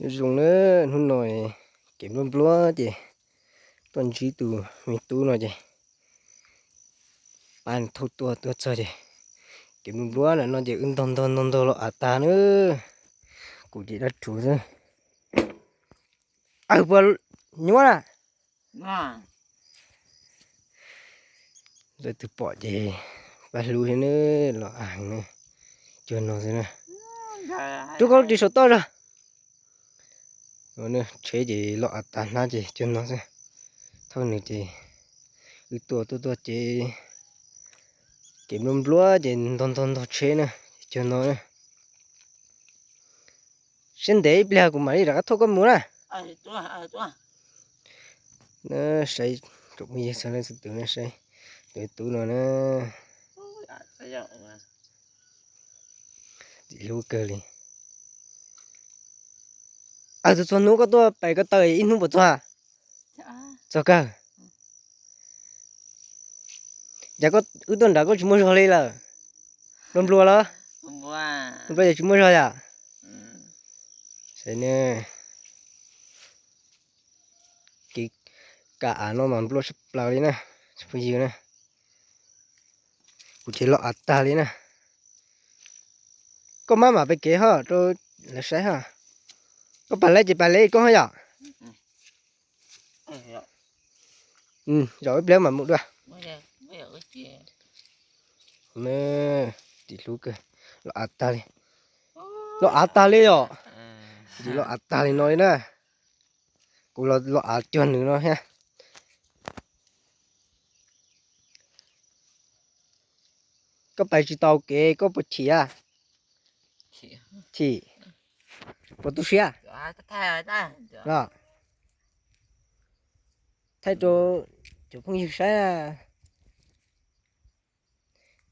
Nyob zoo na, hnub no kev npluab npluab ces tuaj ntsib tus me tub no ces pab thauj tuaj, tuaj txog ces kev npluab npluab ntawm no ces wb ntog ntog ntog ntog los av tag na. Kuv ces dab rhuv xwb. Aw, puas nyuaj na? Lawv twb pom ces pab hlub thiab na, los av na, cuag no xwb na. Rub koj lub ris saum toj zog. Tsheb ces los av tag hnab ces cuag no xwb. Thauj nws ces wb tuaj tuaj tuaj ces kev npluab npluab ces ntog ntog ntog tsheb na, ces cuag no na. Siab ntev ib pliag kuv mam li rov qab thauj koj mus na. Na, saib tsoom phooj ywg txhua leej txhua tus na, saib tus tub no na. Tim hlub kawg li. Aw, txhua txhua hnub koj tuaj pais ko taw ib hnub puas txog? Txog kawg. Cas koj, wb tuaj nrad koj tsis muaj zog li lawm? Nplua nplua los? Nplua ces tsis muaj zog yom? Saib ne, kev ka av no mas nplua tshaj plaws li na, tsoom phooj ywg na. Kuv ces los av tag li na. Koj maj mam pem kev ho rau lawv saib ho. Koj pam leb ces pam leb koj ho yom. Zaum ib pliag mam mus dua. Tim hlub kawg, los av tag li. Los av tag li yom. Tim los av tag li no li na. Kuv los los av cuag nws no thiab. Koj pais tsis tau kev koj puas chim a? Chim. Puas tu siab? Thaij rau cov phooj ywg saib na.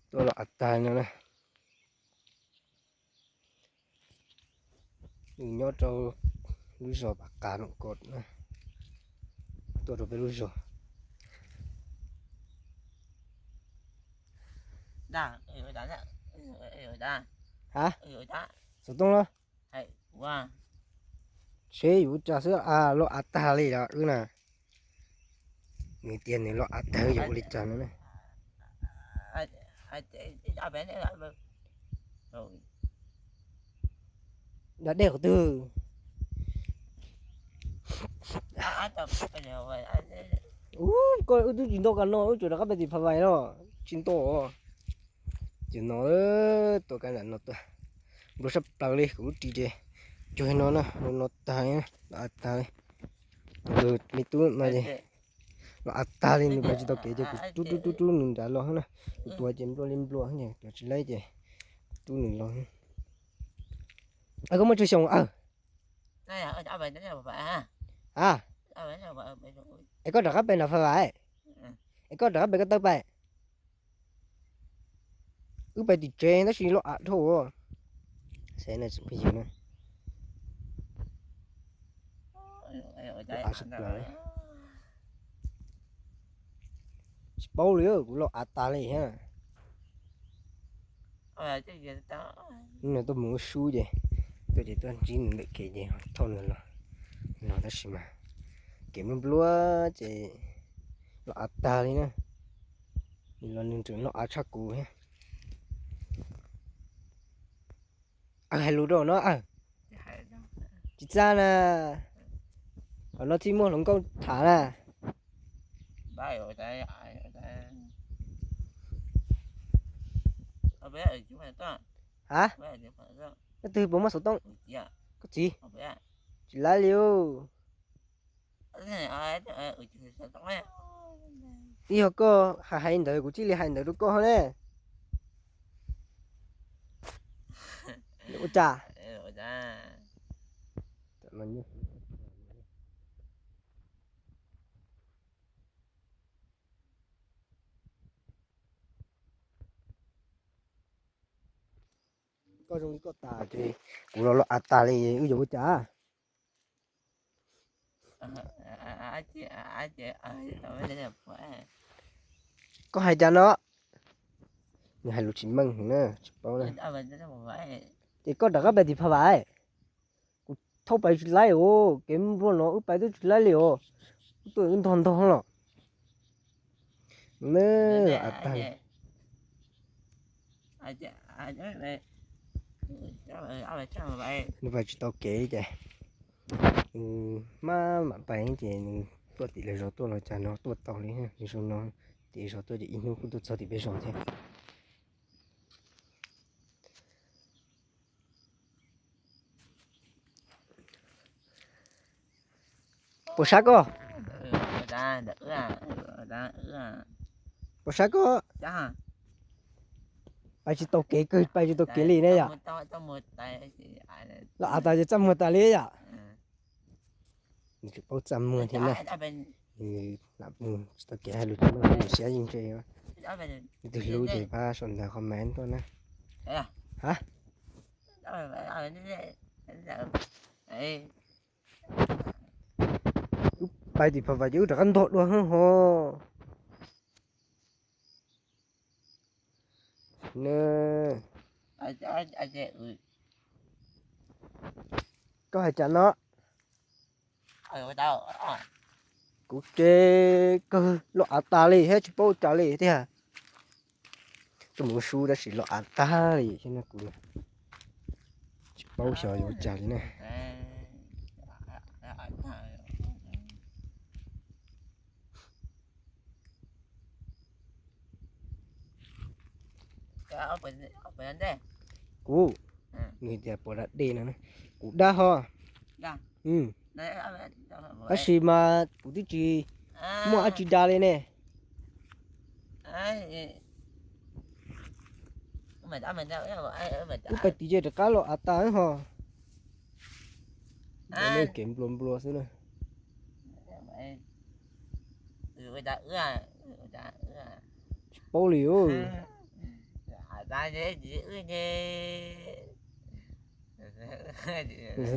Tuaj los av tag no na. Nws nyob rau lub zos Pas Qas Loos Kos na. Tuaj rau peb lub zos. Ha? Xov tooj los? Seb yuav ua cas xwb, los av tag li los wb na. Nws tias nws los av tag yuav ua li cas no na. Da dej qhov twg? Ub, koj wb twb tsis nto kas no, wb tsuas rov qab pem tim Pha Vais no, tsis nto. Ces no, tuaj kaj nram no tuaj, nplua sab plaws li kuv lub ris ces cuag no na, no tag, los av tag li. Tus me tub no ces los av tag li, nws pais tsis tau kev ces kuv rub rub rub rub nws nrad los na. Kuv tuav ces nplua li nplua, tuav tsis laib ces rub nws los. Koj muaj tsawg xyoo? A, es koj rov qab pem nram Pha Vais? Es koj rov qab pem ko taw pais? Wb pais tim tsev tab sis los av dhau. Saib na tsoom phooj ywg na. Av sab plaws. Tsis paub li, kuv los av tag li thiab. Nws tuaj mus ua sub ces, tuaj ces tuaj ntsib nws ntawm kev ces thauj nws los no tab sis mas kev nplua nplua ces los av tag li na. Nws los nws tseem los av tshaj kuv thiab. Aw, hais lus rau no aw. Tsis txaj na. Qhov no txij muaj hluas nkauj tham na. Ha? Leej twg puas muaj xov tooj? Koj txiv. Tsis laib li. Ib yog koj hais hais ntawd kuv thiaj li hais ntawd rau koj ne. Ua cas? Koj zoo li koj tas ces kuv los los av tas li, wb yuav ua cas? Koj hais cas no? Nws hais lus tsis meej na, tsis paub na. Ces koj rov qab pem tim Pha Vais, kuv thauj pais tsis laib os, kev nplua no wb pais twb tsis laib li os, wb tuaj wb ntog ntog los. Neb a tag. Nws pais tsis tau kev li ces nws maj mam pais ces nws tuaj tim lawv zos tuaj los cas no tuaj tau li, nws zoo no tim lawv zos tuaj ces ib hnub kuj tuaj txog tim peb zos thiab. Puas sab koj? Puas sab koj? Pais tsis tau kev kawg, pais tsis tau kev li ne yom. Los av tas ces txaj muag tas li yom. Nws tsis paub txaj muag thiab na. Nws lam tsis tau kev hais lus tsis muaj siab yeej tse. Leej twg hlub ces pab sau ntawv comment tuaj na. Ha, wb pais tim Phav Vam ces wb rov qab ntog dua hwb ho. Koj hais cas no? Kuv ces kawg los av tas li thiab tsis paub ua cas li thiab. Tuaj mus sub tab sis los av tag li thiab no kuv tsis paub xyov yuav ua cas li na. Kuv, nws tias puas da dej no, kuv da ho. Tab sis mas kuv twb tsis muaj dab tsi da li ne. Wb pais tim ces rov qab los av tas ho. Nej kev nplua nplua xwb na. Tsis paub li.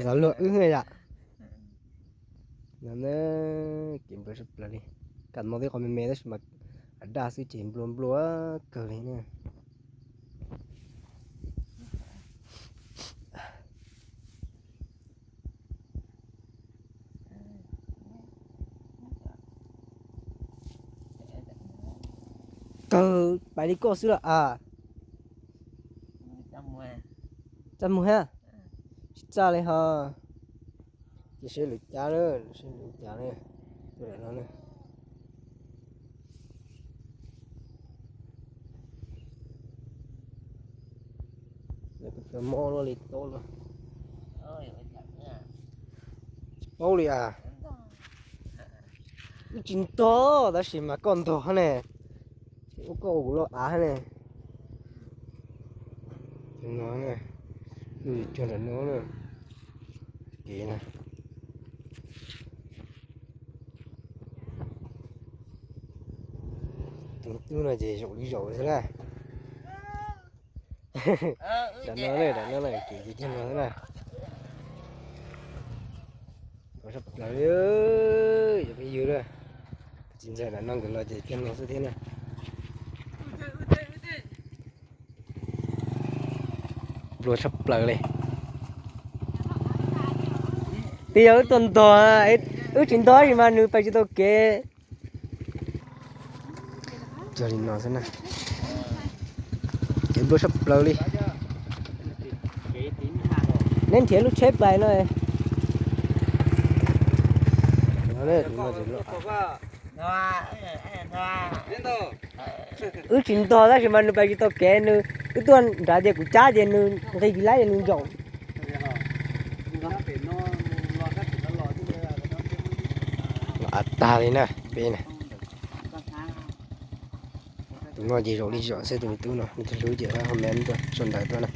Xav luag wb yom. No ne, kev nplua sab plaws li. Kam no twb qhov me me tab sis mas av daj xwb ces nplua nplua kawg li na. Kawg pais li koj xwb los as. Txaj muag thiab. Tsis txaj li ho. Ces seb lwm cav na, seb lwm cav na. Tuaj lam no na. Mob luaj li tau los. Tsis paub li as. Wb tsis ntog tab sis mas koj ntog ne. Ua koj ua kuv los av ne. No, wb cog ntawm no na. Kev na. Tus tub no ces zaum li zaum xwb na. Nram no, nram no ces cog no xwb na. Nplua sab plaws li, yog peb yug lawm. Txiv ntxawm nram no nkawd los ces cog no xwb thiab na. Nplua sab plaws li. Twb yog wb tuaj ntog, wb tsis ntog tab sis mas nws pais tsis tau kev. Cog li no xwb na. Kev nplua sab plaws li. Neb nrhiav lub tsheb pais no. Wb tsis ntog tab sis mas nws pais tsis tau kev, nws, wb tuaj nrad ces kuv cab ces nws nqis laib ces nws ntsaum. Los av tag li na peb na. Tus no ces zaum li zaum xwb, tus me tub no nws tus hlub ces ho me tuaj sau ntawv tuaj na.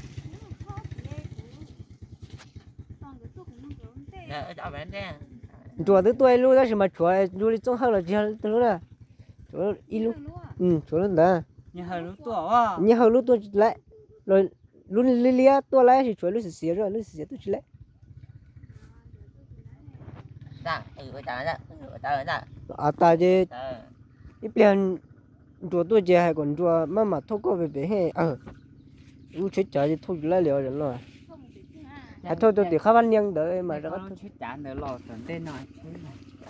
Nruas twb tuaj ib lub tab sis mas tshuav nrua li Txooj Hawj los tsis yog tus hlub na. Tshuav ib lub, tshuav lub ntawd. Nyiaj Hawj lub tuaj tsis laib, lub liab liab tuaj laib sis tshuav lub xiav xiav, lub xiav xiav tuaj tsis laib. Av tas ces ib pliag nruas tuaj ces hais kom nruas maj mam thauj koj pem pem he. Lub tsheb cav ces thauj tsis laib li os no. Hais thauj rau tim qhov vaj liaj ntawd mas rov qab tsheb cav ntawd los tom ntej no tsheb.